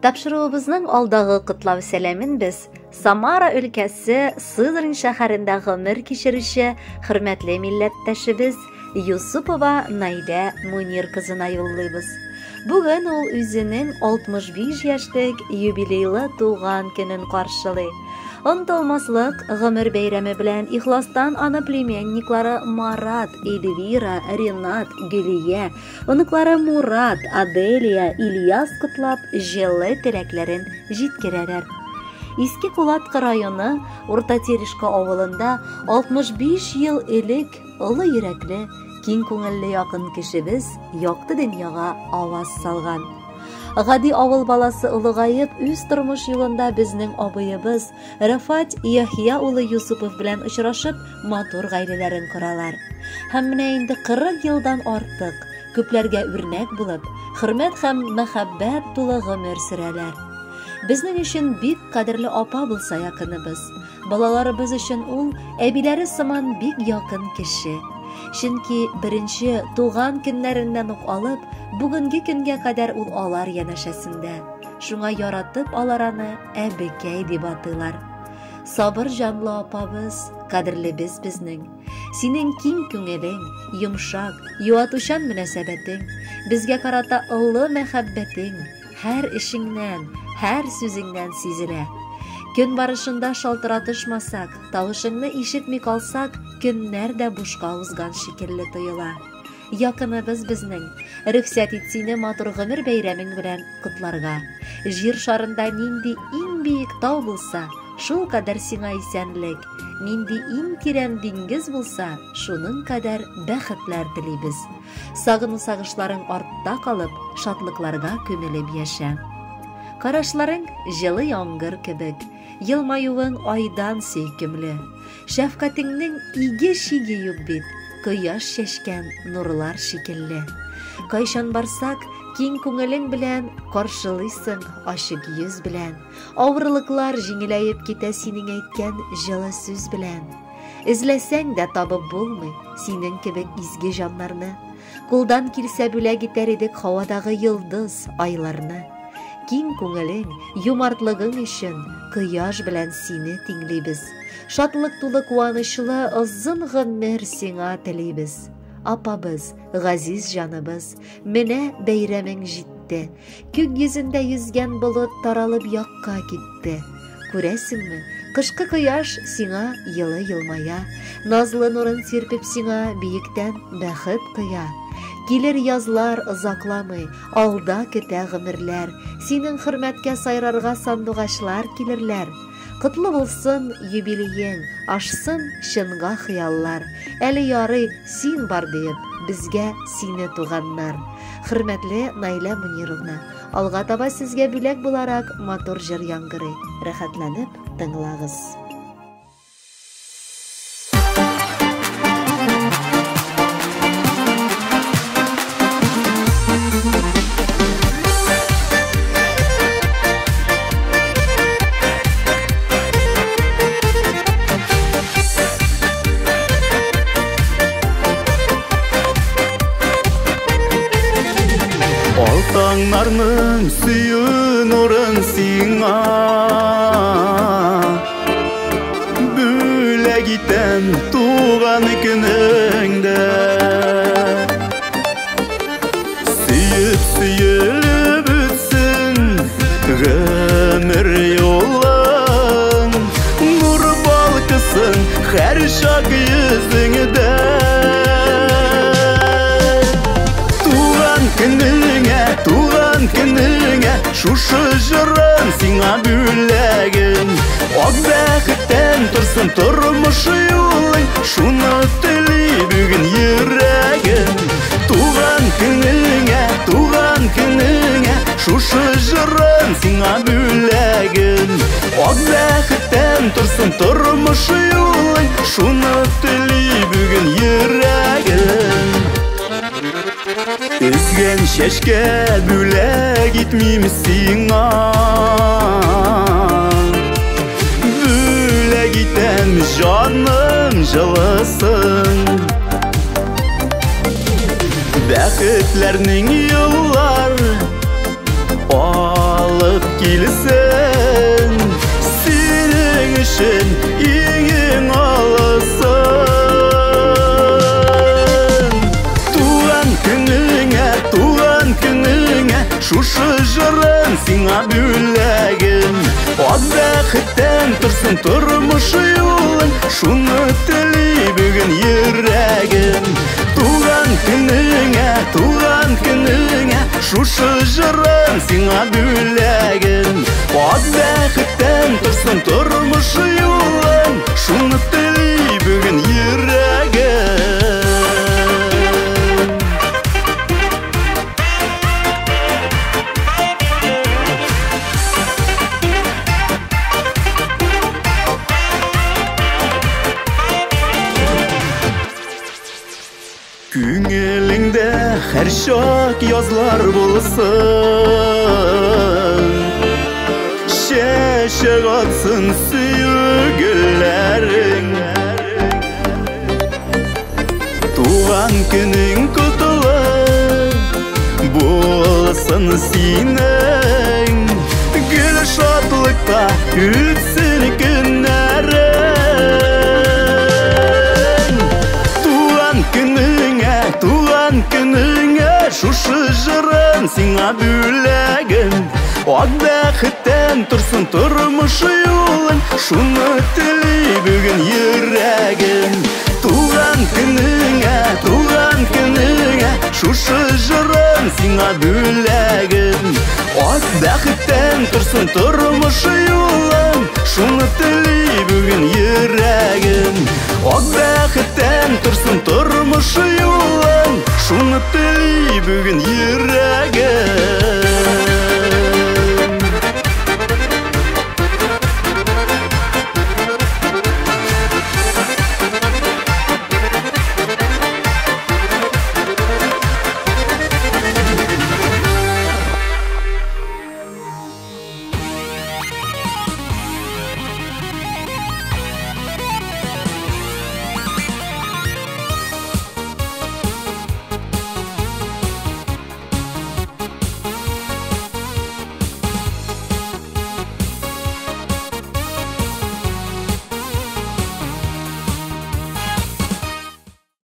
Тапшыруыбызның алдагы котлау сәламен без Самара өлкәсе Сызрань шәһәрендә гомер кичерүче хөрмәтле милләттәшебез Юсупова Наилә Мунир кызына юллыйбыз. Бүген ул үзенең 65 яшьлек юбилейлы туган көнен каршылый. Онытылмаслык гомер бәйрәме белән ихластан аны племянниклары Марат, Эльвира, Ренат, Гөлия, Оныклары Мурат, Аделия, Ильяс котлап, җылы теләкләрен җиткерәләр. Иске Кулаткы районы Урта Терешка авылында 65 ел элек олы йөрәкле, киң күңелле якын кешебез якты дөньяга аваз салган. Гади авыл баласы олыгаеп, үз тормыш юлында безнең абыебыз Рафат Яхья улы Юсупов белән очрашып, матур гаиләләрен коралар. Һәм менә инде 40 елдан артык күпләргә үрнәк булып, хөрмәт һәм мәхәббәт тулы гомер сөрәләр. Безнең өчен бик кадерле апа булса якыныбыз. Балаларыбыз өчен ул әбиләре сыман бик якын кеше. Чөнки беренче туган көннәреннән үк алып, бүгенге көнгә кадәр ул алар янәшәсендә. Шуңа яратып алар аны әбекәй дип атыйлар. Сабыр җанлы апабыз, кадерлебез безнең. Синең киң күңелең, йомшак, юатучан мөнәсәбәтең, безгә карата олы мәхәббәтең һәр эшеңнән, һәр сүзеңнән сизелә. Көн барышында шалтыратышмасак, тавышыңны ишетми калсак, көннәр дә бушка узган шикелле тоела. Якыныбыз безнең. Рөхсәт ит сине матур гомер бәйрәмең белән котларга. Җир шарында нинди иң биек тау булса, шул кадәр сиңа исәнлек, нинди иң тирән диңгез булса, шуның кадәр бәхетләр телибез. Сагыну сагышларың артта калып, шатлыкларга күмелеп яшә. Карашларың җылы яңгыр кебек, елмаюың айдан сөйкемле. Шәфкатеңнең иге-чиге юк бит, кояш чәчкән нурлар шикелле. Кайчан барсак, киң күңелең белән каршылыйсың ачык йөз белән. Авырлыклар җиңеләеп китә синең әйткән җылы сүз белән. Эзләсәң дә табып булмый синең кебек изге җаннарны. Кулдан килсә бүләк итәр идек һавадагы йолдыз, айларны. Киң күңелең, юмартлыгың өчен кояш белән сине тиңлибез. Шатлык тулы куанычлы озын гомер сиңа телибез. Апабыз, газиз җаныбыз, менә бәйрәмең җитте. Күк йөзендә йөзгән болыт таралып якка китте. Күрәсеңме, кышкы кояш сиңа елы елмая, назлы нурын сирпеп сиңа биектән бәхет коя. Килер язлар озакламый, алда көтә гомерләр, синең хөрмәткә сайрарга сандугачлар килерләр. Котлы булсын юбилеең, ашсын чынга хыяллар. Әле ярый син бар диеп, безгә сине туганнар. Хөрмәтле Наилә Мөнировна, алга таба сезгә бүләк буларак матур җыр яңгырый. Рәхәтләнеп тыңлагыз. Таңнарның сөю нурын сиңа бүләк итәм туган көнеңдә. Сөеп сөелеп үтсен гомер юлың, нур балкысын һәр чак йөзеңдә. Туган көнеңә, туган көнеңә, шушы җырым сиңа бүләгем. Ак бәхеттән торсын тормыш юлың, шуны тели бүген йөрәгем. Туган көнеңә, туган көнеңә, шушы җырым сиңа бүләгем. Ак бәхеттән торсын тормыш юлың, шуны тели бүген йөрәгем. Өзгән чәчкә бүләк итмим сиңа, бүләк итәм җаным җылысын. Бәхетләрнең юллар алысын. шатлык килсен. Синең өчен иң-иң алысын. Туган көнеңә, туган көнеңә, шушы җырым сиңа бүләгем. Ак бәхеттән торсын тормыш юлың, шуны тели бүген йөрәгем. Туган көнеңә, туган көнеңә, шушы җырым сиңа бүләгем. Ак бәхеттән торсын тормыш юлың, шуны тели бүген йөрәгем. Күңелеңдә һәр чак язлар булсын, чәчәк атсын сөю гөлләрең. Туган көнең котлы булсын синең, гел шатлыкта үтсен көннәрең. Туган көнеңә, туган көнеңә, шушы җырым сиңа бүләгем. Ак бәхеттән торсын тормыш юлың, шуны тели бүген йөрәгем. Туган көнеңә, туган көнеңә, шушы җырым сиңа бүләгем. Ак бәхеттән торсын тормыш юлың, шуны тели бүген йөрәгем. Ак бәхеттән торсын тормыш юлың, шуны тели бүген йөрәгем.